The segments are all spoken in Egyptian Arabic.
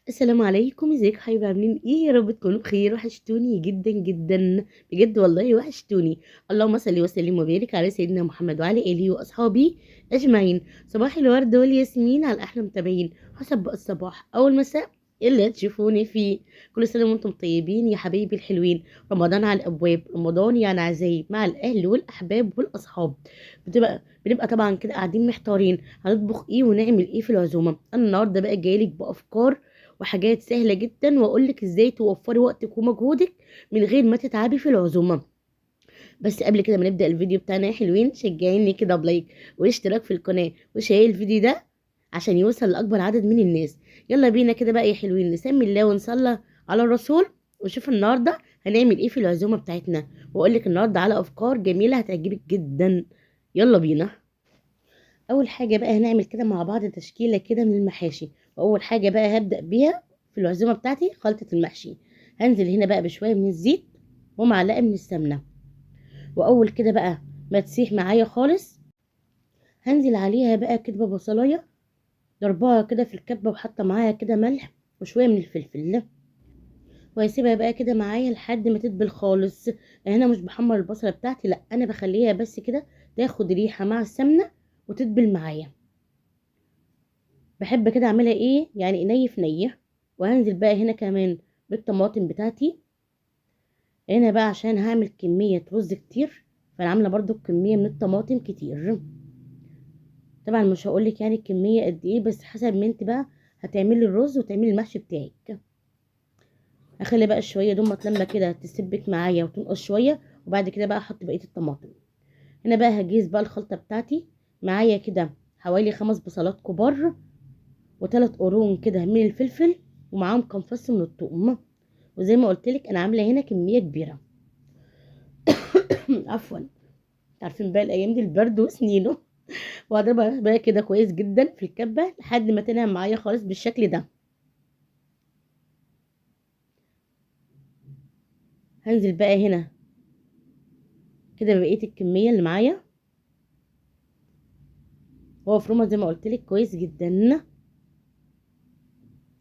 السلام عليكم، ازيكم حبايبي؟ عاملين ايه؟ يا رب تكونوا بخير. وحشتوني جدا جدا بجد والله وحشتوني. اللهم صل وسلم وبارك على سيدنا محمد وعلى اله واصحابه اجمعين. صباح الورد والياسمين على احلى متابعين، حسب بقى الصباح او المساء اللي تشوفوني فيه. كل سنة وانتم طيبين يا حبايبي الحلوين. رمضان على الابواب، رمضان يعني عزايم مع الاهل والاحباب والاصحاب. بنبقى طبعا كده قاعدين محتارين هنطبخ ايه ونعمل ايه في العزومة. انا النهارده بقى جايلك بافكار وحاجات سهلة جدا، واقولك ازاي توفري وقتك ومجهودك من غير ما تتعبي في العزومة. بس قبل كده ما نبدا الفيديو بتاعنا يا حلوين، شجعيني كده ب like واشتراك في القناة و share الفيديو ده عشان يوصل لاكبر عدد من الناس. يلا بينا كده بقى يا حلوين، نسمي الله ونصلي على الرسول، ونشوف النهارده هنعمل ايه في العزومة بتاعتنا، واقولك النهارده على افكار جميلة هتعجبك جدا. يلا بينا. اول حاجة بقى هنعمل كده مع بعض تشكيله كده من المحاشي. واول حاجة بقى هبدا بيها في العزومة بتاعتي خلطه المحشي. هنزل هنا بقى بشوية من الزيت ومعلقة من السمنة، واول كده بقى ما تسيح معايا خالص هنزل عليها بقى كده بصلايه ضربها كده في الكبه، وحاطه معاها كده ملح وشوية من الفلفل، وهسيبها بقى كده معايا لحد ما تدبل خالص. هنا مش بحمر البصله بتاعتي، لا انا بخليها بس كده تاخد ريحه مع السمنة وتدبل معايا. بحب كده اعملها ايه يعني ني في نيه. وهنزل بقى هنا كمان بالطماطم بتاعتي. هنا بقى عشان هعمل كمية رز كتير، فانا عامله برضو كمية من الطماطم كتير. طبعا مش هقولك يعني الكمية قد ايه، بس حسب ما انت بقى هتعملي الرز وتعملي المحشي بتاعك. اخلي بقى شوية دول لما كده تسبك معايا وتنقص شوية، وبعد كده بقى احط بقية الطماطم. هنا بقى هجهز بقى الخلطة بتاعتي. معايا كده حوالي 5 بصلات كبار و3 قرون كده من الفلفل، ومعاهم كام فص من الثوم. وزي ما قلت لك انا عامله هنا كمية كبيرة. عفوا، عارفين بقى الايام دي البرد وسنينه. وهضربها بقى كده كويس جدا في الكبه لحد ما تنعم معايا خالص بالشكل ده. هنزل بقى هنا كده بقية الكمية اللي معايا، وافرمها زي ما قلت لك كويس جدا.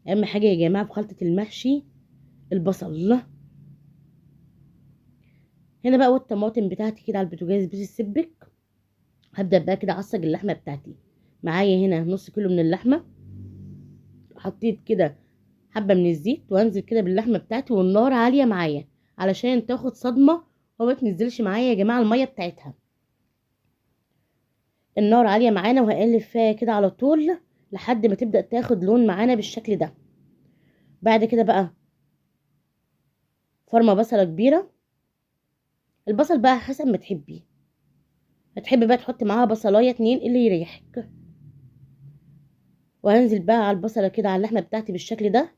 اهم حاجة يا جماعة في خلطه المحشي البصل. هنا بقى والطماطم بتاعتي كده على البوتاجاز بتتسبك. هبدا بقى كده اعصج اللحمة بتاعتي. معايا هنا نص كيلو من اللحمة، حطيت كده حبه من الزيت، وانزل كده باللحمه بتاعتي والنار عالية معايا علشان تاخد صدمة وما تنزلش معايا يا جماعة المية بتاعتها. النار عالية معانا، وهقلب فيها كده على طول لحد ما تبدا تاخد لون معانا بالشكل ده. بعد كده بقى فرمه بصله كبيرة. البصل بقى حسب ما تحبي، هتحبي بقى تحطي معاها بصلايه 2 اللي يريحك. وهنزل بقى على البصله كده على اللحمة بتاعتي بالشكل ده،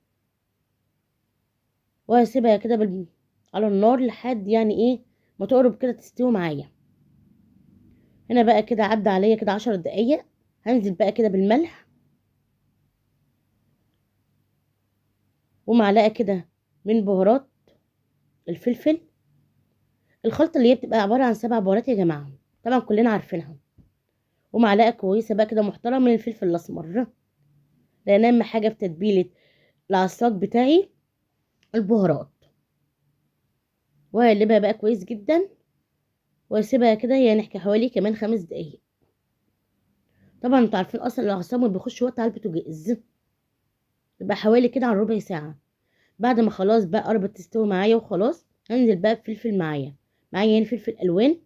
وهسيبها كده على النار لحد يعني ايه ما تقرب كده تستوي معايا. هنا بقى كده عدى عليا كده 10 دقايق. هنزل بقى كده بالملح ومعلقة كده من بهارات الفلفل. الخلطة اللي هي بتبقى عبارة عن 7 بهارات يا جماعة، طبعا كلنا عارفينها. ومعلقة كويسة بقى كده محترمه من الفلفل الاسمر، لان اهم حاجة في تتبيله العصاج بتاعي البهارات. وهقلبها بقى كويس جدا واسيبها كده يعني حوالي كمان 5 دقايق. طبعا انتوا عارفين اصلا العصاج ما بيخش وقت على البوتاجاز، بيبقى حوالي كده على ربع ساعة. بعد ما خلاص بقى قربت تستوي معايا وخلاص، هنزل بقى بفلفل معايا يعني فلفل الوان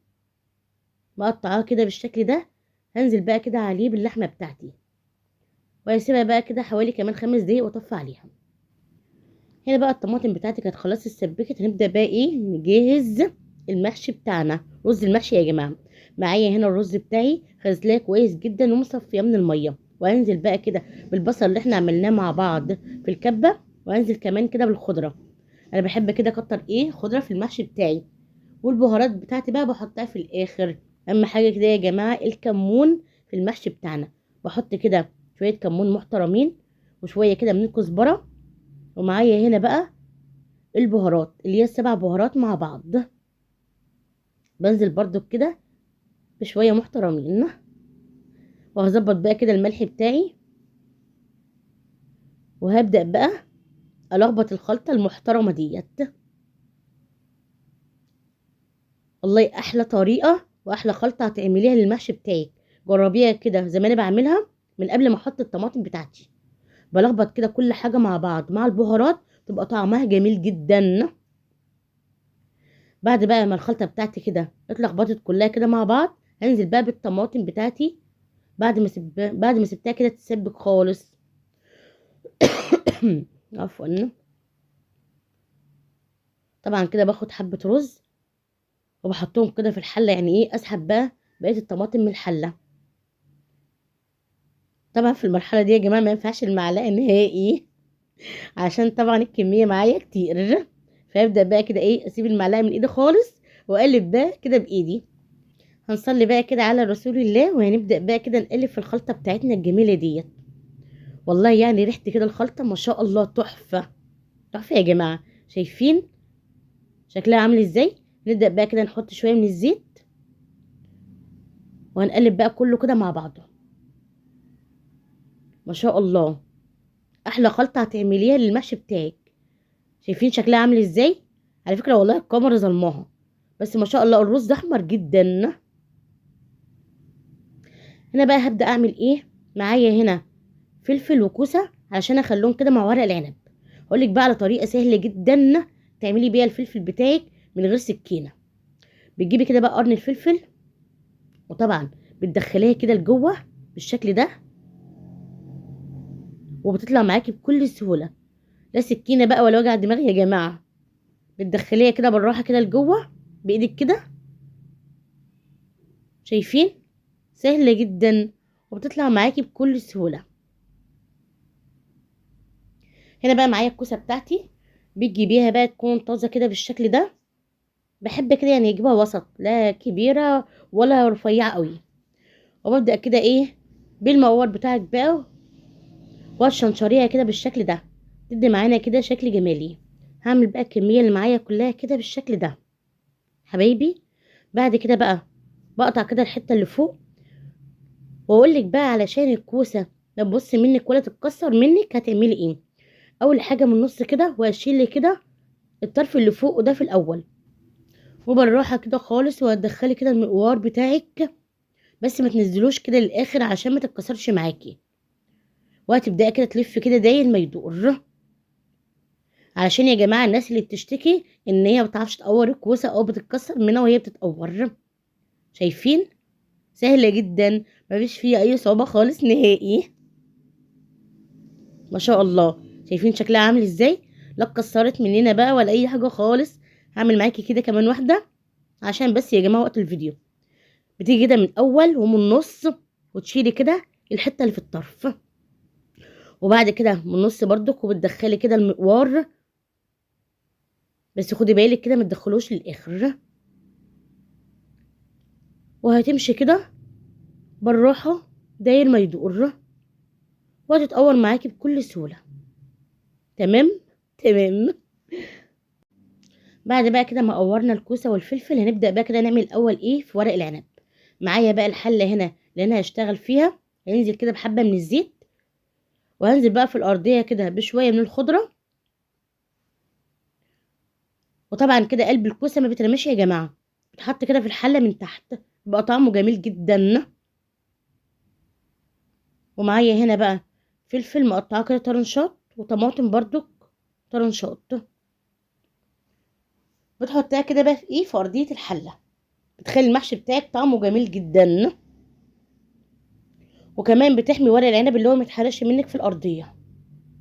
مقطعاه كده بالشكل ده. هنزل بقى كده عليه باللحمه بتاعتي، وهسيبها بقى كده حوالي كمان 5 دقايق واطفي عليها. هنا بقى الطماطم بتاعتي كانت خلاص اتسبكت. هنبدا بقى ايه نجهز المحشي بتاعنا، رز المحشي يا جماعة. معايا هنا الرز بتاعي غسلاه كويس جدا ومصفيه من المية، وهنزل بقى كده بالبصل اللي احنا عملناه مع بعض في الكبه، وهنزل كمان كده بالخضره. انا بحب كده اكتر ايه خضرة في المحشي بتاعي. والبهارات بتاعتي بقى بحطها في الاخر. اهم حاجة كده يا جماعة الكمون في المحشي بتاعنا، بحط كده شوية كمون محترمين وشوية كده من الكزبره. ومعايا هنا بقى البهارات اللي هي 7 بهارات مع بعض، بنزل برضو كده بشوية محترمين. وهظبط بقى كده الملح بتاعي، وهبدأ بقى الخبط الخلطة المحترمة ديت. والله احلى طريقه واحلى خلطه هتعمليها للمحشي بتاعك، جربيها كده زي ما انا بعملها من قبل ما احط الطماطم بتاعتي. بلخبط كده كل حاجة مع بعض مع البهارات، تبقى طعمها جميل جدا. بعد بقى ما الخلطة بتاعتي كده اتلخبطت كلها كده مع بعض، هنزل بقى بالطماطم بتاعتي بعد ما سبتها كده تتسبك خالص. عفوا. طبعا كده باخد حبه رز وبحطهم كده في الحلة، يعني ايه اسحب بقى بقية الطماطم من الحلة. طبعا في المرحلة دي يا جماعة ما ينفعش المعلقة نهائي، عشان طبعا الكمية معايا كتير. فابدا بقى كده ايه اسيب المعلقة من ايدي خالص واقلب بقى كده بايدي. هنصلي بقى كده على رسول الله، وهنبدا بقى كده نقلب في الخلطة بتاعتنا الجميلة ديت. والله يعني ريحه كده الخلطة ما شاء الله تحفة تحفة يا جماعة. شايفين شكلها عامل ازاي؟ نبدا بقى كده نحط شوية من الزيت وهنقلب بقى كله كده مع بعضه. ما شاء الله احلى خلطه هتعمليها للمحشي بتاعك. شايفين شكلها عامل ازاي؟ على فكرة والله الكاميرا ظلماها، بس ما شاء الله الرز احمر جدا. هنا بقى هبدا اعمل ايه معايا هنا فلفل وكوسه علشان اخليهم كده مع ورق العنب. هقولك بقى على طريقه سهلة جدا تعملي بيها الفلفل بتاعك من غير سكينة. بتجيبي كده بقى قرن الفلفل، وطبعا بتدخليها كده لجوه بالشكل ده، وبتطلع معاكي بكل سهولة، لا سكينة بقى ولا وجع دماغ يا جماعة. بتدخليها كده بالراحة كده لجوه بايدك كده، شايفين سهلة جدا وبتطلع معاكي بكل سهولة. هنا بقى معايا الكوسه بتاعتي، بتجيبيها بقى تكون طازة كده بالشكل ده. بحب كده يعني اجيبها وسط، لا كبيرة ولا رفيعة قوي. وببدا كده ايه بالمقور بتاعك بقى واشنشريها كده بالشكل ده، تدي معانا كده شكل جمالي. هعمل بقى الكمية اللي معايا كلها كده بالشكل ده حبايبي. بعد كده بقى بقطع كده الحتة اللي فوق، واقول لك بقى علشان الكوسه لا تبص منك ولا تتكسر منك هتعملي ايه. اول حاجة من النص كده واشيل كده الطرف اللي فوق ده في الاول، وبالراحه كده خالص، وهتدخلي كده المقوار بتاعك، بس ما تنزلوش كده للاخر عشان ما تتكسرش معاكي. وهتبداي كده تلف كده داير ما يدور، علشان يا جماعة الناس اللي بتشتكي ان هي ما بتعرفش تقور الكوسه او بتتكسر منها وهي بتتقور. شايفين سهلة جدا، مفيش فيها اي صعوبة خالص نهائي. ما شاء الله شايفين شكلها عامل ازاي؟ لا اتكسرت مننا بقى ولا اي حاجة خالص. هعمل معاكي كده كمان واحدة عشان بس يا جماعة وقت الفيديو. بتيجي كده من الاول ومن النص وتشيلي كده الحتة اللي في الطرف، وبعد كده من النص برضك، وبتدخلي كده المقوار، بس خدي بالك كده ما تدخلوش للاخر. وهتمشي كده بالراحة داير ما يدور، وهتتقور معاكي بكل سهولة. تمام تمام. بعد بقى كده ما قورنا الكوسه والفلفل، هنبدا بقى كده نعمل الاول ايه في ورق العنب. معايا بقى الحلة هنا اللي انا هشتغل فيها، هننزل كده بحبه من الزيت، وهنزل بقى في الارضية كده بشوية من الخضرة. وطبعا كده قلب الكوسه ما بيترميش يا جماعة، بيتحط كده في الحلة من تحت، بيبقى طعمه جميل جدا. ومعايا هنا بقى فلفل مقطعاه كده طرنشات، وطماطم برضك طرنشات. بتحطها كده بقى في ايه في ارضية الحلة، بتخلي المحشي بتاعك طعمه جميل جدا، وكمان بتحمي ورق العنب اللي هو ما يتحرقش منك في الارضية.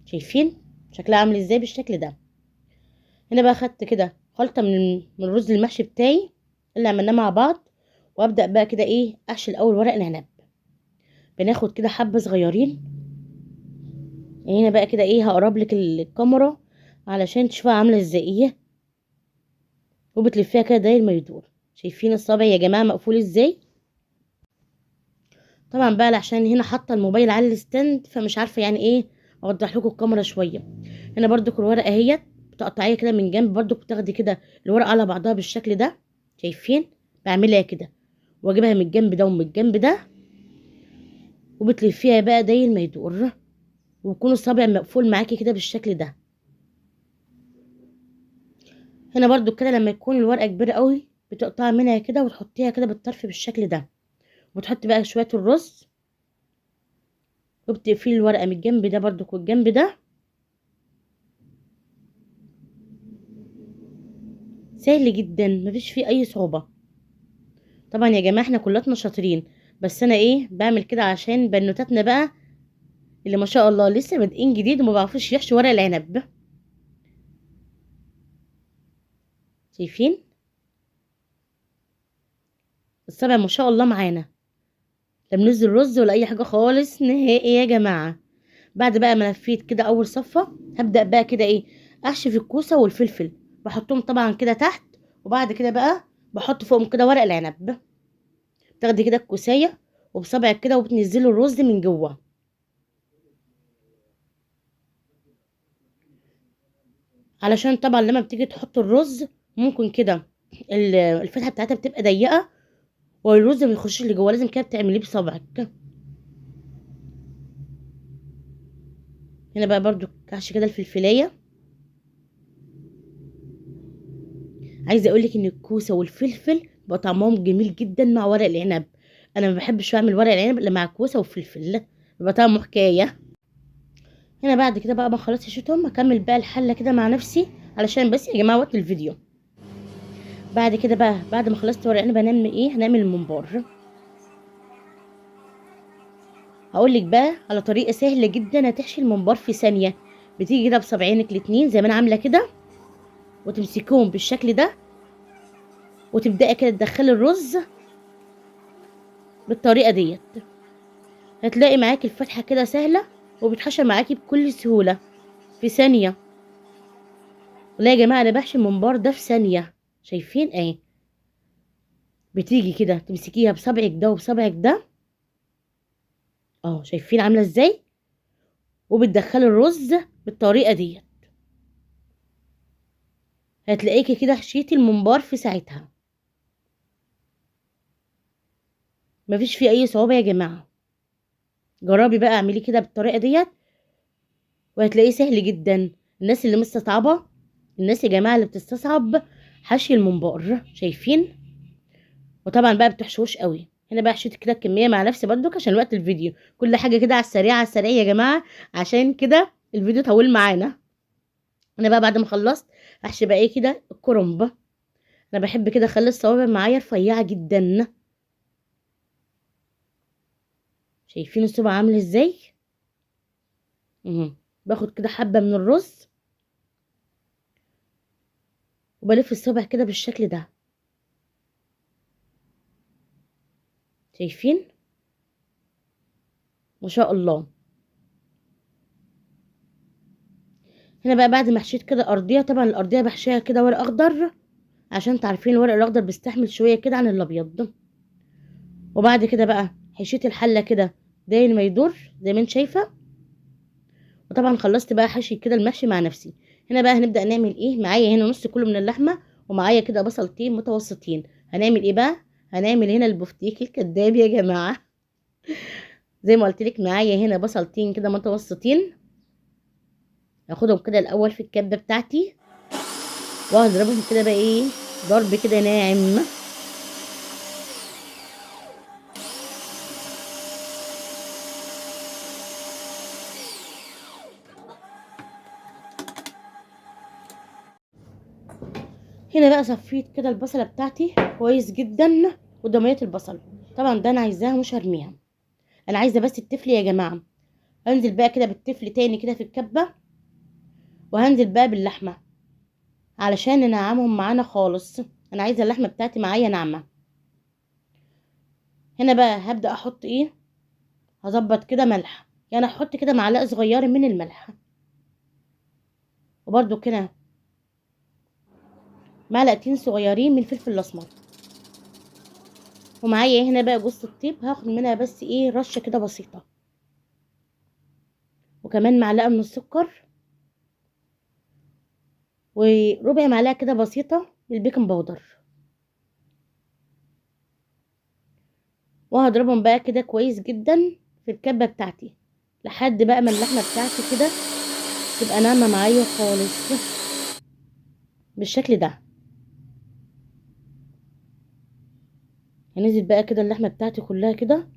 شايفين شكلها عامل ازاي بالشكل ده؟ هنا بقى خدت كده خلطه من الرز المحشي بتاعي اللي عملناه مع بعض، وابدا بقى كده ايه احشي الاول ورق العنب. بناخد كده حبه صغيرين. هنا بقى كده ايه هقرب لك الكاميرا علشان تشوفها عامله ازاي، وبتلفيها كده داير ما يدور. شايفين الصابع يا جماعة مقفول ازاي؟ طبعا بقى عشان هنا حاطه الموبايل على ال stand، فمش عارفه يعني ايه اوضح لكم الكاميرا شوية. هنا برضك الورقة اهيت بتقطعيها كده من جنب، برضك بتاخدي كده الورقة على بعضها بالشكل ده. شايفين بعملها كده واجيبها من الجنب ده ومن الجنب ده، وبتلفيها بقى داير ما يدور، ويكون الصابع مقفول معاكي كده بالشكل ده. هنا برضو كده لما يكون الورقة كبيرة قوي بتقطعي منها كده وتحطيها كده بالطرف بالشكل ده، وتحطي بقى شوية الرز، وبتقفلي الورقة من الجنب ده برضو والجنب ده. سهل جدا مفيش فيه اي صعوبة. طبعا يا جماعة احنا كلاتنا شاطرين، بس انا ايه بعمل كده عشان بنوتاتنا بقى اللي ما شاء الله لسه بادئين جديد وما بيعرفوش يحشوا ورق العنب. شايفين الصابع ما شاء الله معانا، لا بنزل رز ولا اي حاجة خالص نهائي يا جماعة. بعد بقى ما لفيت كده اول صفة، هبدا بقى كده ايه احشي في الكوسه والفلفل، بحطهم طبعا كده تحت، وبعد كده بقى بحط فوقهم كده ورق العنب. تاخدي كده الكوسايه وبصبعك كده وبتنزلي الرز من جوه. علشان طبعا لما بتيجي تحط الرز ممكن كده الفتحة بتاعتها بتبقى ضيقه والرز ما يخشش لجوه، لازم كده بتعمليه بصبعك. هنا بقى برضو كحش كده الفلفلايه. عايزه اقولك ان الكوسه والفلفل بقى طعمهم جميل جدا مع ورق العنب. انا ما بحبش اعمل ورق العنب الا مع كوسة وفلفل، بيبقى طعمه حكاية. هنا بعد كده بقى ما خلاص حشيتهم، هكمل بقى الحلة كده مع نفسي علشان بس يا جماعة وقت الفيديو. بعد كده بقى بعد ما خلصت ورق العنب هنعمل ايه؟ هنعمل الممبار. هقولك بقى على طريقه سهلة جدا هتحشي الممبار في ثانية. بتيجي كده بصبعينك الاتنين زي ما انا عامله كده، وتمسكيهم بالشكل ده، وتبداي كده تدخلي الرز بالطريقة ديت. هتلاقي معاكي الفتحة كده سهلة وبتحشى معاكي بكل سهولة في ثانية. والله يا جماعة انا بحشي الممبار ده في ثانية. شايفين ايه؟ بتيجي كده تمسكيها بصبعك ده وبصبعك ده اهو، شايفين عامله ازاي؟ وبتدخلي الرز بالطريقة ديت. هتلاقيكي كده حشيتي الممبار في ساعتها، مفيش فيه اي صعوبة يا جماعة. جربي بقى اعملي كده بالطريقة ديت وهتلاقيه سهل جدا. الناس اللي مستصعبه، الناس يا جماعة اللي بتستصعب حشي الممبار، شايفين؟ وطبعا بقى بتحشوش قوي. هنا بقى حشيت كده الكمية مع نفسي برضك عشان وقت الفيديو، كل حاجة كده على السريع على السريع يا جماعة، عشان كده الفيديو طول معانا. انا بقى بعد ما خلصت احشي بقى ايه كده الكرنب. انا بحب كده اخلي الصوابع معايا رفيعة جدا. شايفين الصبع عامل ازاي؟ باخد كده حبه من الرز وبلف الصبع كده بالشكل ده. شايفين؟ ما شاء الله. هنا بقى بعد ما حشيت كده ارضية، طبعا الارضية بحشيها كده ورق اخضر عشان تعرفين الورق الاخضر بيستحمل شوية كده عن الابيض. وبعد كده بقى حشيت الحلة كده داير ما يدور زي ما انت شايفه. وطبعا خلصت بقى حشي كده المحشي مع نفسي. هنا بقى هنبدا نعمل ايه؟ معايا هنا نص كيلو من اللحمة، ومعايا كده بصلتين متوسطين. هنعمل ايه بقى؟ هنعمل هنا البفتيك الكداب يا جماعة. زي ما قلت لك معايا هنا بصلتين كده متوسطين، هاخدهم كده الاول في الكبه بتاعتي وهضربهم كده بقى ايه ضرب كده ناعم. هنا بقى صفيت كده البصله بتاعتي كويس جدا ودمية البصل، طبعا ده انا عايزاها مش هرميها، انا عايزه بس التفل يا جماعة. انزل بقى كده بالتفل تاني كده في الكبه، وهنزل بقى باللحمه علشان ننعمهم معانا خالص. انا عايزه اللحمة بتاعتي معايا ناعمة. هنا بقى هبدا احط ايه؟ هظبط كده ملح، يعني احط كده معلقه صغيرة من الملح، وبرده كده معلقتين صغيرين من الفلفل الاسمر. ومعايا هنا بقى جوز الطيب، هاخد منها بس ايه رشه كده بسيطة، وكمان معلقه من السكر، وربع معلقه كده بسيطة من ال baking powder. وهضربهم بقى كده كويس جدا في الكبه بتاعتي لحد بقى ما اللحمة بتاعتي كده تبقى ناعمة معايا خالص. بالشكل ده. هنزل بقى كده اللحمة بتاعتي كلها كده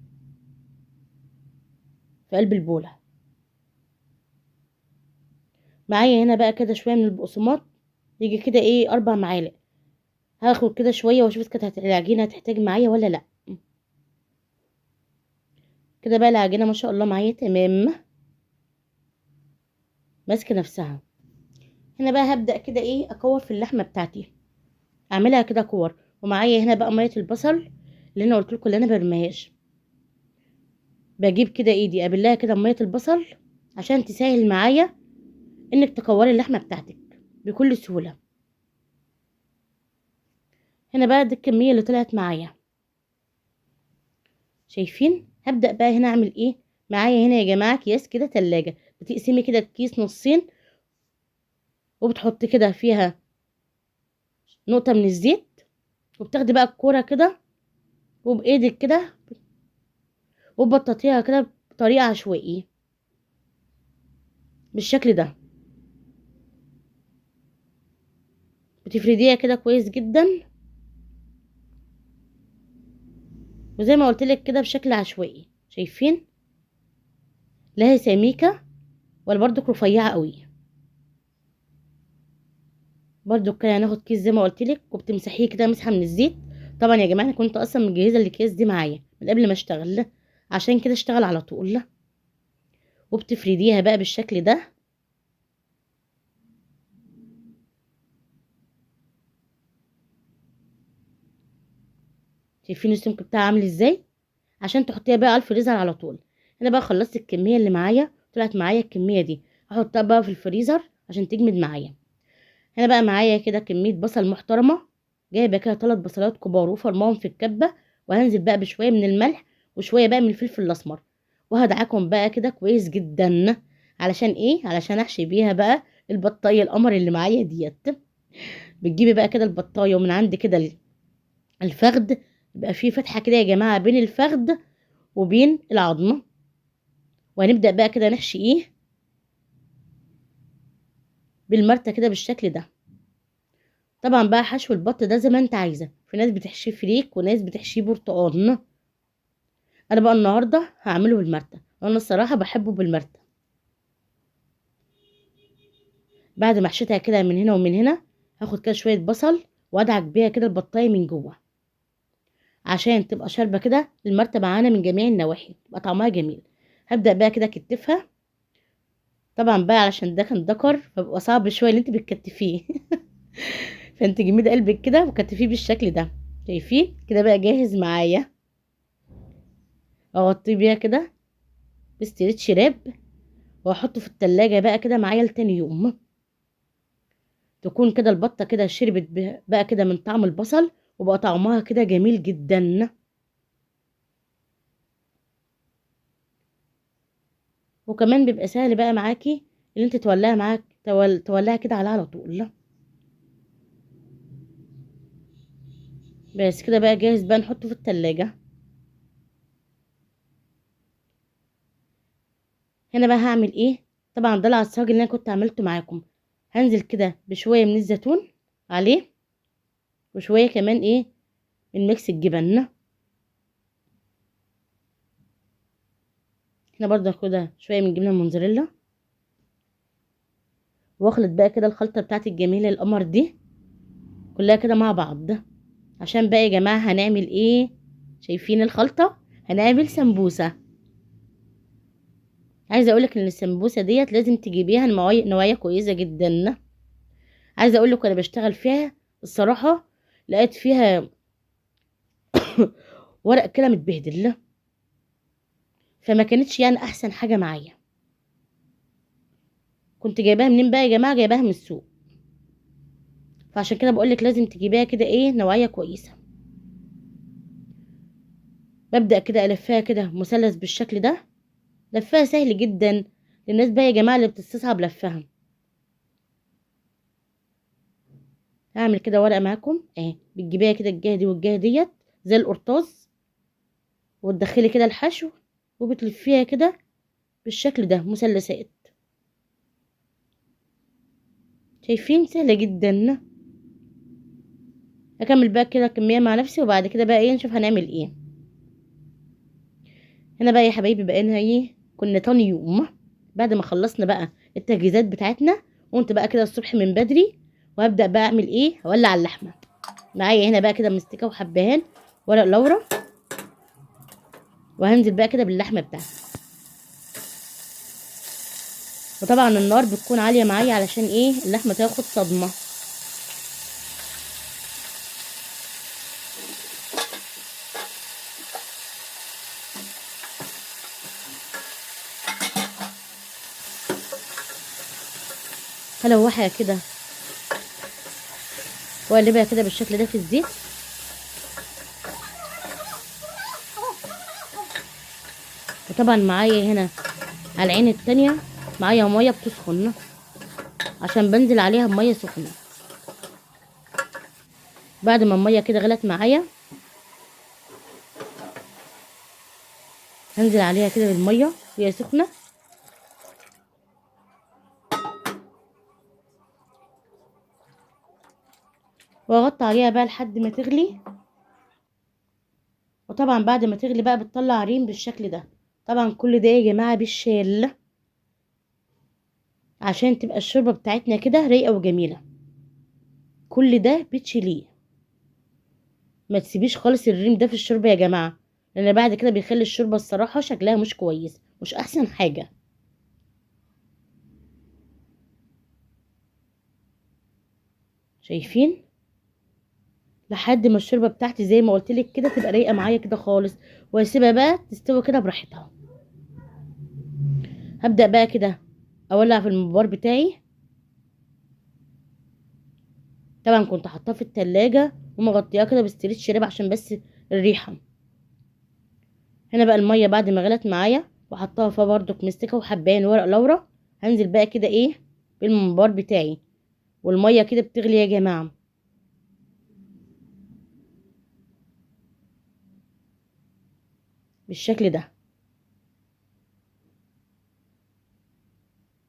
في قلب البوله. معايا هنا بقى كده شوية من البقسماط، يجي كده ايه 4 معالق. هاخد كده شوية واشوف كانت العجينة هتحتاج معايا ولا لا. كده بقى العجينة ما شاء الله معايا تمام، ماسكه نفسها. هنا بقى هبدا كده ايه اكور في اللحمة بتاعتي، اعملها كده كور. ومعايا هنا بقى مية البصل اللي انا قلت لكم اللي انا برميهاش، بجيب كده ايدي ابلها كده مية البصل عشان تسهل معايا انك تكوري اللحمة بتاعتك بكل سهولة. هنا بقى دي الكمية اللي طلعت معايا، شايفين؟ هبدا بقى هنا اعمل ايه. معايا هنا يا جماعة اكياس كده تلاجة، بتقسمي كده الكيس نصين وبتحطي كده فيها نقطة من الزيت، وبتاخدي بقى الكورة كده وبايدك كده وبططيها كده بطريقة عشوائية بالشكل ده. بتفرديها كده كويس جدا، وزي ما قلت لك كده بشكل عشوائي. شايفين؟ لا هي سميكة ولا برضك رفيعة قوي. برضو كده هناخد كيس زي ما قلت لك، وبتمسحيه كده مسحه من الزيت. طبعا يا جماعة انا كنت اصلا مجهزة الاكياس دي معايا من قبل ما اشتغل، عشان كده اشتغل على طول. وبتفرديها بقى بالشكل ده. شايفين السمك بتاعها عامل ازاي؟ عشان تحطيها بقى على الفريزر على طول. انا بقى خلصت الكمية اللي معايا، طلعت معايا الكمية دي، هحطها بقى في الفريزر عشان تجمد معايا. هنا بقى معايا كده كمية بصل محترمه، جايبه كده 3 بصلات كبار وفرماهم في الكبه، وهنزل بقى بشوية من الملح وشوية بقى من الفلفل الاسمر، وهدعكم بقى كده كويس جدا. علشان ايه؟ علشان احشي بيها بقى البطايه القمر اللي معايا ديت. بتجيبي بقى كده البطايه، ومن عند كده الفخد يبقى فيه فتحه كده يا جماعة بين الفخد وبين العظمة. وهنبدا بقى كده نحشي ايه بالمرته كده بالشكل ده. طبعا بقى حشو البط ده زي ما انت عايزه، في ناس بتحشيه فريك وناس بتحشيه برتقان. انا بقى النهارده هعمله بالمرته، انا الصراحة بحبه بالمرته. بعد ما حشيتها كده من هنا ومن هنا، هاخد كده شوية بصل وادعك بيها كده البطايه من جوه عشان تبقى شاربه كده المرته معانا من جميع النواحي، تبقى طعمها جميل. هبدا بقى كده اكتفها. طبعا بقى علشان ده كان ذكر فبقى صعب شوية اللي انت بتكتفيه فانت جميد قلبك كده وكتفيه بالشكل ده. شايفين كده بقى جاهز معايا. اغطيه بيها كده ب stretch wrap واحطه في التلاجة بقى كده معايا لتاني يوم. تكون كده البطة كده شربت بقى كده من طعم البصل، وبقى طعمها كده جميل جدا. وكمان بيبقى سهل بقى معاكي اللي انت تولعها معاك، تولعها كده على طول. بس كده بقى جاهز بقى نحطه في التلاجة. هنا بقى هعمل ايه؟ طبعا ده العصاج اللي انا كنت عملته معاكم. هنزل كده بشوية من الزيتون عليه، وشوية كمان ايه من mix الجبن. هنا برضه هاخدها شوية من جبنه الموتزاريلا، واخلط بقى كده الخلطة بتاعتي الجميلة القمر دي كلها كده مع بعض. عشان بقى يا جماعة هنعمل ايه؟ شايفين الخلطة؟ هنعمل سمبوسة. عايزه اقولك ان السمبوسه ديت لازم تجيبيها نوعية كويسة جدا. عايزه اقولك انا بشتغل فيها الصراحة لقيت فيها ورق كده متبهدل، فما كانتش يعني احسن حاجة معايا. كنت جايباها منين بقى يا جماعة؟ جايباها من السوق، فعشان كده بقولك لازم تجيبيها كده ايه نوعية كويسة. ببدا كده الفها كده مثلث بالشكل ده. لفها سهل جدا للناس بقى يا جماعة اللي بتستصعب لفها. هعمل كده ورقة معاكم اهي، بتجيبيها كده الجهة دي والجهة ديت زي القرطاس، وتدخلي كده الحشو وبتلفيها كده بالشكل ده مثلثات. شايفين؟ سهلة جدا. هكمل بقى كده الكمية مع نفسي، وبعد كده بقى ايه نشوف هنعمل ايه. هنا بقى يا حبايبي بقينا ايه، كنا تاني يوم بعد ما خلصنا بقى التجهيزات بتاعتنا، قمت بقى كده الصبح من بدري وهبدا بقى اعمل ايه، هولع اللحمة. معايا هنا بقى كده مستكه وحبهان ورق لورا، وهنزل بقى كده باللحمه بتاعتي. وطبعا النار بتكون عالية معايا علشان ايه اللحمة تاخد صدمة. هلوحها كده واقلبها كده بالشكل ده في الزيت. وطبعا معايا هنا على العين التانية معايا مية بتسخن عشان بنزل عليها بميه سخنة. بعد ما المية كده غلت معايا هنزل عليها كده بالمية وهي سخنة. واغطي عليها بقى لحد ما تغلي. وطبعا بعد ما تغلي بقى بتطلع ريم بالشكل ده. طبعا كل ده يا جماعة بالشال عشان تبقى الشوربة بتاعتنا كده رايقة وجميلة. كل ده بتشيليه، ما تسيبيش خالص الريم ده في الشوربة يا جماعة، لان بعد كده بيخلي الشوربة الصراحة شكلها مش كويس، مش احسن حاجة. شايفين لحد ما الشوربة بتاعتي زي ما قلت لك كده تبقى رايقة معايا كده خالص، واسيبها بقى تستوي كده براحتها. هبدا بقى كده اولع في الممبار بتاعي. طبعا كنت حاطاه في التلاجة ومغطياه كده بستريتش شراب عشان بس الريحة. هنا بقى المية بعد ما غلت معايا وحطاها فيها برضك مستكه وحبان ورق لورا. هنزل بقى كده ايه بالممبار بتاعي، والمية كده بتغلي يا جماعة. بالشكل ده،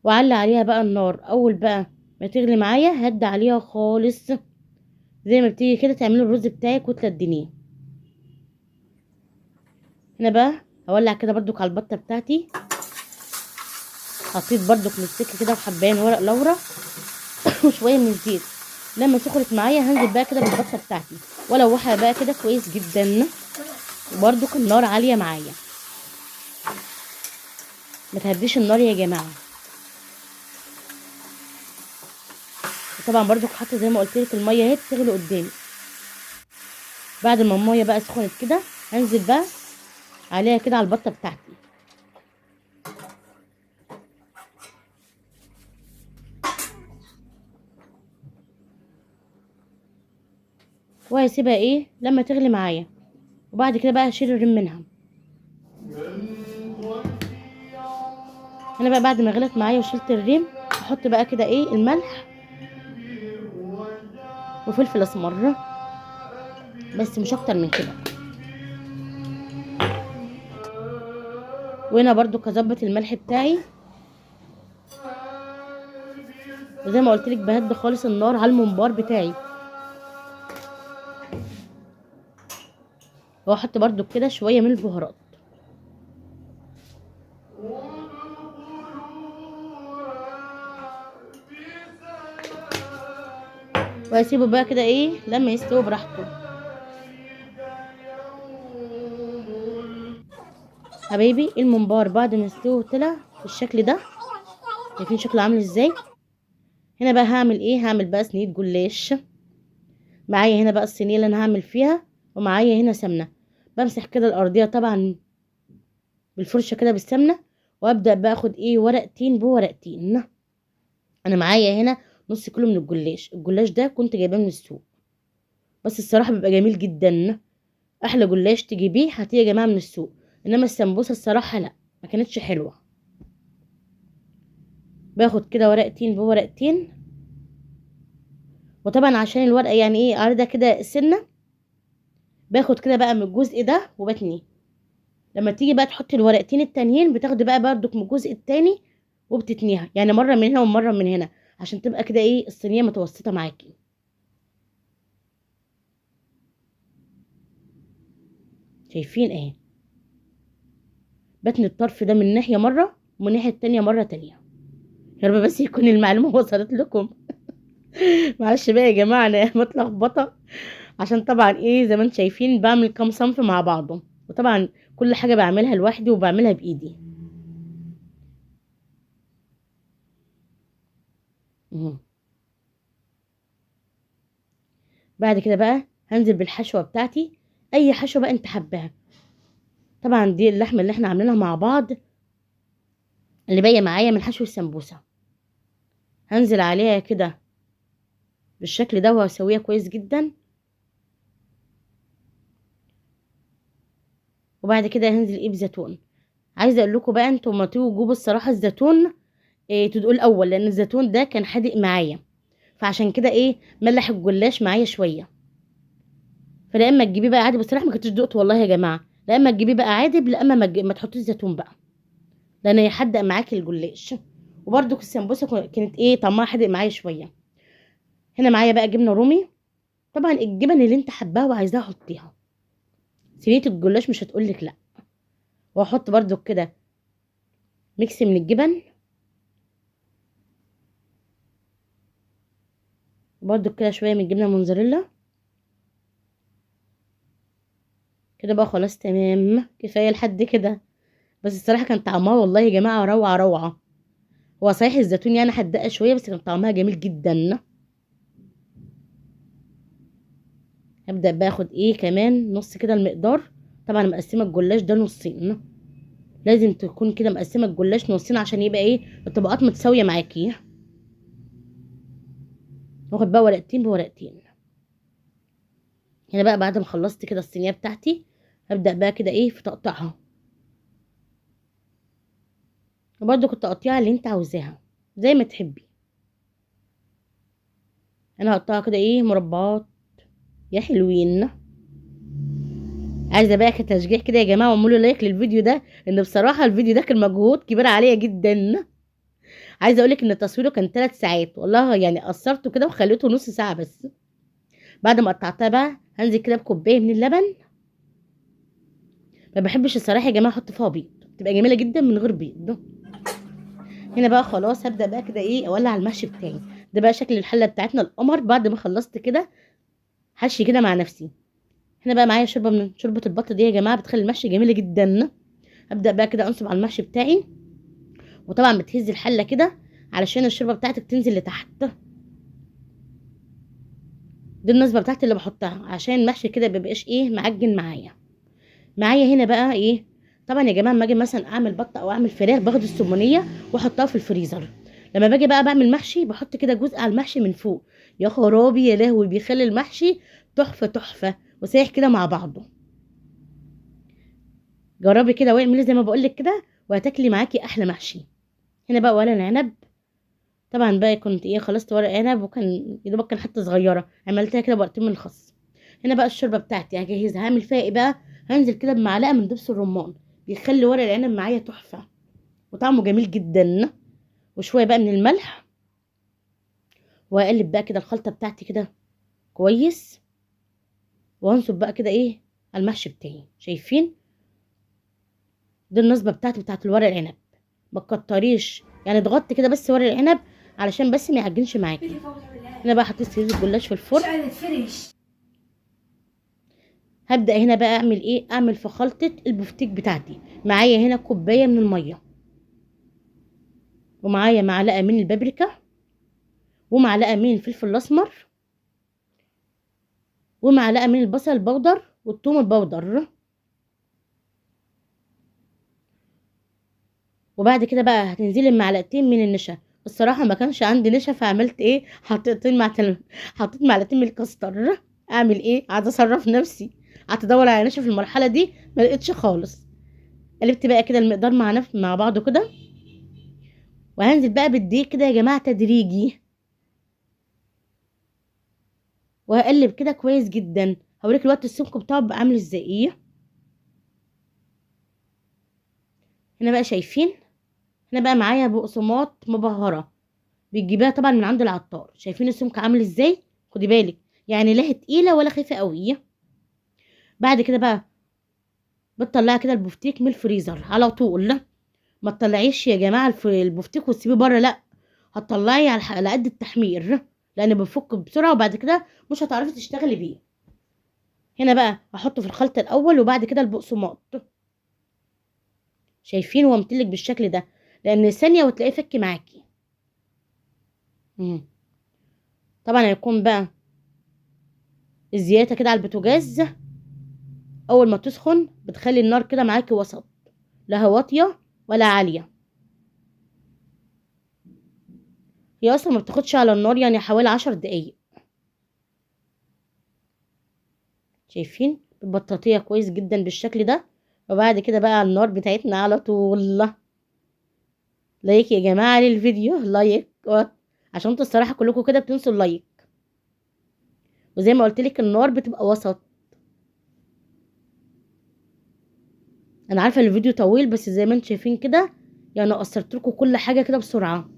وعلي عليها بقى النار. اول بقى ما تغلي معايا هد عليها خالص زي ما بتيجي كده تعملي الرز بتاعك وتلدنيه. هنا بقى هولع كده بردك على البطة بتاعتي. حطيت بردك مستكه كده وحبان ورق لورا وشوية من الزيت. لما سخنت معايا هنزل بقى كده بالبطه بتاعتي والوحها بقى كده كويس جدا. وبردك النار عالية معايا، ما تهديش النار يا جماعة. وطبعا برضو حاطه زي ما قلت لك المية اهي بتغلي قدامي. بعد ما المية بقى سخنت كده هنزل بقى عليها كده على البطة بتاعتي. وهسيبها ايه لما تغلي معايا، وبعد كده بقى هشيل الريم منها. انا بقى بعد ما غلت معايا وشلت الريم هحط بقى كده ايه الملح وفلفل اسمر، بس مش اكتر من كده. وهنا برضو كظبط الملح بتاعي، وزي ما قلت لك بهد خالص النار على الممبار بتاعي. واحط برضو كده شوية من البهارات. واسيبه بقى كده ايه لما يستوي براحته. حبايبي الممبار بعد ما استوى طلع بالشكل ده، شايفين شكله عامل ازاي. هنا بقى هعمل ايه، هعمل بقى صينية جلاش. معايا هنا بقى الصينية اللي انا هعمل فيها، ومعايا هنا سمنه. بمسح كده الارضية طبعا بالفرشه كده بالسمنه، وابدا بقى اخد ايه ورقتين بورقتين. انا معايا هنا نص كيلو من الجلاش. الجلاش ده كنت جايباه من السوق، بس الصراحة بيبقى جميل جدا. احلى جلاش تجيبيه هاتيه يا جماعة من السوق، انما السمبوسه الصراحة لا، ما كانتش حلوة. باخد كده ورقتين بورقتين، وطبعا عشان الورقة يعني ايه عارضه كده سنة، باخد كده بقى من الجزء ده وبتنيه. لما تيجي بقى تحطي الورقتين التانيين بتاخدي بقى برضك من الجزء التاني وبتتنيها، يعني مرة من هنا ومرة من هنا عشان تبقى كده ايه الصينية متوسطه معاكي. شايفين اهي، بتني الطرف ده من ناحية مرة ومن الناحية التانية مرة تانية. يا رب بس يكون المعلومة وصلت لكم. معلش بقى يا جماعة انا متلخبطه، عشان طبعا ايه زي ما انتم شايفين بعمل كام صنف مع بعضه، وطبعا كل حاجة بعملها لوحدي وبعملها بايدي. بعد كده بقى هنزل بالحشوه بتاعتي، اي حشوه بقى انت حباها. طبعا دي اللحمة اللي احنا عاملينها مع بعض اللي باقية معايا من حشو السمبوسه، هنزل عليها كده بالشكل ده وهسويها كويس جدا. وبعد كده هنزل ايه بزيتون. عايزه اقول لكم بقى انتوا ما تيجوا تجيبوا الصراحة الزيتون إيه تدقوا الاول، لان الزيتون ده كان حادق معايا، فعشان كده ايه ملح الجلاش معايا شوية. فلا اما تجيبيه بقى عادي، بس ما كنتش دقت والله يا جماعة، لا اما تجيبيه بقى عادي، لا اما ما تحطيش زيتون بقى، لان هيحدق معاكي الجلاش. وبرده السمبوسه كانت ايه طعمها حادق معايا شوية. هنا معايا بقى جبنه رومي، طبعا الجبن اللي انت حباها وعايزاها حطيها، صينية الجلاش مش هتقولك لا. واحط برده كده mix من الجبن، برده كده شوية من الجبنة موزاريلا كده بقى. خلاص تمام كفاية لحد كده. بس الصراحة كان طعمها والله يا جماعة روعه روعه. هو صحيح الزيتون يعني حدقه شوية، بس كان طعمها جميل جدا. هبدا بقى اخد ايه كمان نص كده المقدار. طبعا مقسمة الجلاش ده نصين، لازم تكون كده مقسمة الجلاش نصين عشان يبقى ايه الطبقات متساوية معاكي. واخد بقى ورقتين بورقتين. هنا بقى بعد ما خلصت كده الصينية بتاعتي هبدا بقى كده ايه في تقطيعها، وبرده كنت اقطعها اللي انت عاوزاها زي ما تحبي. انا هقطعها كده ايه مربعات يا حلوين. عايزه بقى كتشجيع كده يا جماعة، واعملوا لايك للفيديو ده، ان بصراحة الفيديو ده كان مجهود كبير عليا جدا. عايزه اقولك ان تصويره كان 3 ساعات والله، يعني قصرته كده وخليته نص ساعة بس. بعد ما قطعتها بقى هنزل كده بكوبايه من اللبن. ما بحبش الصراحة يا جماعة احط فيها بيض، بتبقى جميلة جدا من غير بيض. هنا بقى خلاص هبدا بقى كده ايه اولع المحشي بتاعي. ده بقى شكل الحلة بتاعتنا القمر بعد ما خلصت كده حشي كده مع نفسي. هنا بقى معايا شوربة من شوربة البط دي يا جماعة، بتخلي المحشي جميلة جدا. هبدا بقى كده انصب على المحشي بتاعي، وطبعا بتهز الحلة كده علشان الشوربة بتاعتك تنزل لتحت. دي النسبة بتاعتي اللي بحطها عشان المحشي كده مبيبقاش ايه معجن معايا. هنا بقى ايه، طبعا يا جماعة لما اجي مثلا اعمل بطه او اعمل فراخ باخد السمونيه واحطها في الفريزر. لما باجي بقى بعمل محشي بحط كده جزء على المحشي من فوق، يا خرابي يا لهوي، بيخلي المحشي تحفة تحفة وسايح كده مع بعضه. جربي كده واعملي زي ما بقولك كده وهتاكلي معاكي احلى محشي. هنا بقى ورق العنب، طبعا بقى كنت ايه خلصت ورق عنب، وكان يا دوبك كان حتة صغيرة عملتها كده بورقتين من الخس. هنا بقى الشوربة بتاعتي هجهزها، هعمل فيها ايه بقى، هنزل كده بمعلقه من دبس الرمان، بيخلي ورق العنب معايا تحفة وطعمه جميل جدا. وشوية بقى من الملح، واقلب بقى كده الخلطة بتاعتي كده كويس، وانصب بقى كده ايه على المحشي بتاعي. شايفين دي النصبه بتاعتي بتاعت الورق العنب، ما تكتريش يعني، اضغطي كده بس ورق العنب علشان بس ما يعجنش معاكي. هنا بقى حطيت صينية الجلاش في الفرن. هبدا هنا بقى اعمل ايه، اعمل في خلطه البفتيك بتاعتي. معايا هنا كوباية من المية، ومعايا معلقه من البابريكا، ومعلقة من الفلفل الاسمر، ومعلقة من البصل البودر والثوم البودر. وبعد كده بقى هتنزلي بمعلقتين من النشا. الصراحة ما كانش عندي نشا فعملت ايه، حطيت معلقتين من الكاستر. اعمل ايه، قاعدة اصرف نفسي، قعدت ادور على نشا في المرحلة دي ما لقيتش خالص. قلبت بقى كده المقدار مع بعضه كده، وهنزل بقى بالدقيق كده يا جماعة تدريجي، وهقلب كده كويس جدا. هوريك الوقت السمك بتاعه بقى عامل ازاي. هنا بقى شايفين، هنا بقى معايا بقسماط مبهرة بتجيبيها طبعا من عند العطار. شايفين السمك عامل ازاي، خدي بالك يعني لا هي تقيلة ولا خفيفة قوي. بعد كده بقى بتطلعي كده البفتيك من الفريزر على طول. ما تطلعيش يا جماعة البفتيك وتسيبيه بره، لا، هتطلعي على قد التحمير، لان بيفك بسرعة وبعد كده مش هتعرفي تشتغلي بيه. هنا بقى هحطه في الخلطة الاول وبعد كده البقسماط. شايفين هو متلج بالشكل ده، لان ثانية وتلاقيه فك معاكي. طبعا هيكون بقى الزياته كده على البوتاجاز، اول ما تسخن بتخلي النار كده معاكي وسط، لا واطية ولا عالية. هي اصلا ما بتاخدش على النار يعني حوالي 10 دقايق. شايفين البطاطيه كويس جدا بالشكل ده. وبعد كده بقى على النار بتاعتنا على طول. like يا جماعة للفيديو، like، عشان انتوا الصراحة كلكم كده بتنسوا ال like. وزي ما قلت لك النار بتبقى وسط. انا عارفه الفيديو طويل، بس زي ما انتم شايفين كده يعني قصرت لكم كل حاجة كده بسرعة.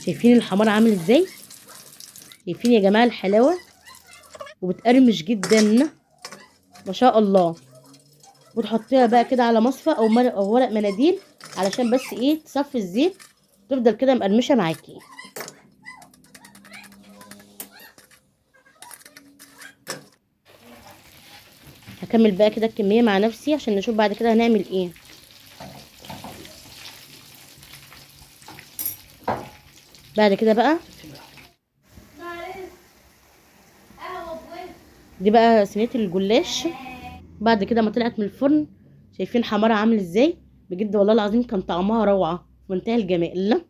شايفين الحمار عامل ازاي؟ شايفين يا جماعة الحلاوة، وبتقرمش جدا ما شاء الله. وتحطيها بقى كده على مصفى او ورق مناديل علشان بس ايه تصفي الزيت، تفضل كده مقرمشه معاكي. هكمل بقى كده الكمية مع نفسي عشان نشوف بعد كده هنعمل ايه. بعد كده بقى دي بقى صينية الجلاش بعد كده ما طلعت من الفرن. شايفين حمارها عامل ازاي؟ بجد والله العظيم كان طعمها روعه في منتهى الجمال.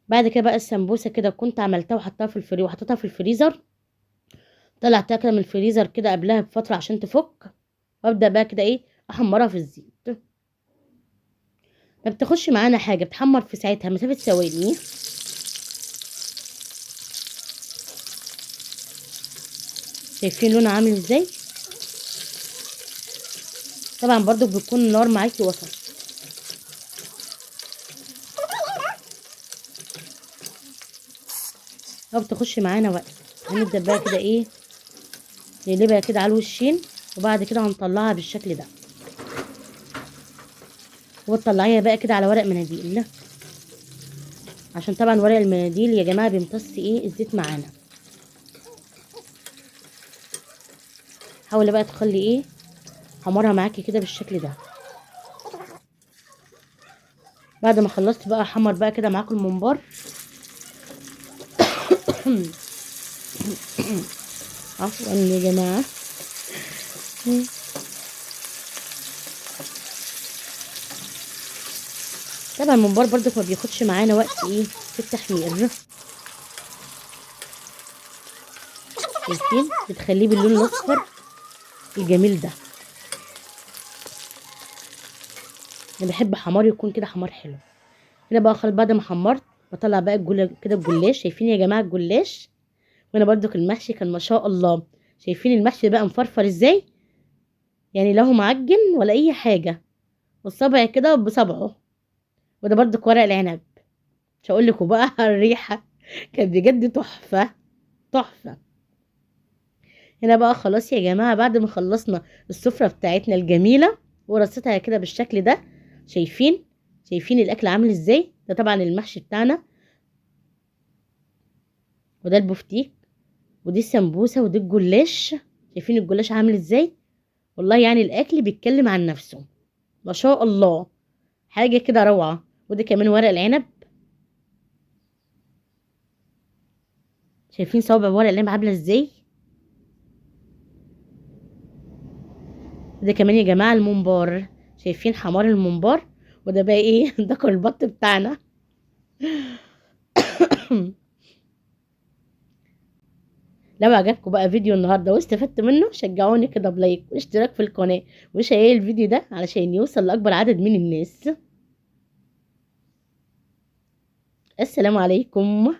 بعد كده بقى السمبوسه كده كنت عملتها وحطيتها في الفريزر، وحطيتها في الفريزر، طلعتها كده من الفريزر كده قبلها بفترة عشان تفك، وابدا بقى كده ايه احمرها في الزيت. ما بتاخدش معانا حاجة، بتحمر في ساعتها مسافة ثواني. شايفين لونها عامل ازاي؟ طبعا برضو بتكون النار معاكي وسط. ما بتاخدش معانا وقت. هنبدا بقى كده ايه نقلبها كده على الوشين، وبعد كده هنطلعها بالشكل ده. وتطلعيها بقى كده على ورق مناديل، عشان طبعا ورق المناديل يا جماعة بيمتص ايه الزيت معانا. حاولي بقى تخلي ايه حمرها معاكي كده بالشكل ده. بعد ما خلصت بقى حمر بقى كده معاكم الممبار. عفوا يا جماعة. طبعا الممبار برضك ما بياخدش معانا وقت ايه في التحمير. شايفين بتخليه باللون الاصفر الجميل ده. انا بحب حمار يكون كده حمار حلو. هنا بقى خلاص بعد ما حمرت بطلع بقى كده الجلاش. شايفين يا جماعة الجلاش؟ وانا برضك المحشي كان ما شاء الله. شايفين المحشي بقى مفرفر ازاي؟ يعني لا هو معجن ولا اي حاجة، والصبع كده بصبعه. وده برضك ورق العنب، مش هقول لكم بقى الريحة كانت بجد تحفة تحفة. هنا بقى خلاص يا جماعة بعد ما خلصنا السفرة بتاعتنا الجميلة ورصيتها كده بالشكل ده. شايفين شايفين الاكل عامل ازاي؟ ده طبعا المحشي بتاعنا، وده البفتيك، ودي السمبوسه، ودي الجلاش. شايفين الجلاش عامل ازاي؟ والله يعني الاكل بيتكلم عن نفسه ما شاء الله، حاجة كده روعه. وده كمان ورق العنب. شايفين صوابع ورق العنب عامله ازاي؟ ده كمان يا جماعة الممبار. شايفين حمار الممبار؟ وده بقى ايه ده كان البط بتاعنا. لو عجبكم بقى فيديو النهارده واستفدت منه شجعوني كده ب like واشتراك في القناة و share الفيديو ده علشان يوصل لاكبر عدد من الناس. السلام عليكم.